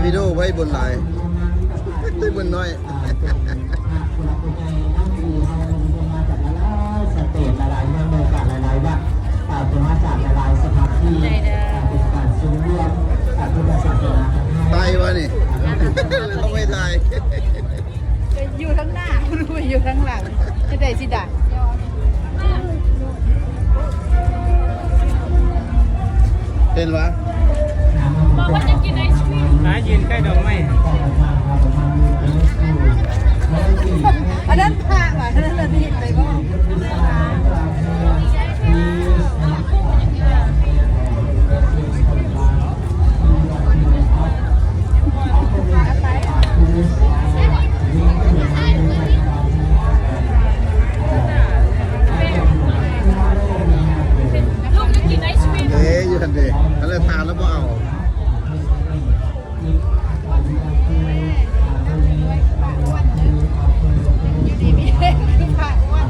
ວິດີໂອໄວ້ບຸນຫຼາຍ ໄດ້ບຸນໜ້ອຍ. ໄດ້ເດີ ໄດ້ບໍ່ນີ້? ເອົາໄວ້ຖ່າຍ ຢູ່ທາງໜ້າ ຢູ່ທາງຫຼັງ ຈະໄດ້ຊິໄດ້ ເຫັນຫວາ? ບອກວ່າຈະກິນໄອສຄຣີມ. ນາຍຢືນໃກ້ດອກໄມ້. ອັນນັ້ນພະຫວາ? ອັນນັ້ນລະເຫັນໄປບໍ່? ລູກຈະກິນໄອສຄຣີມ. ເດ້ ຢູ່ຫັ້ນເດ້ ອັນນັ້ນຖາມແລ້ວບໍ່ເອົາ. ຢູ່ດີມີແຮງ ຄືພະອ້ວນ.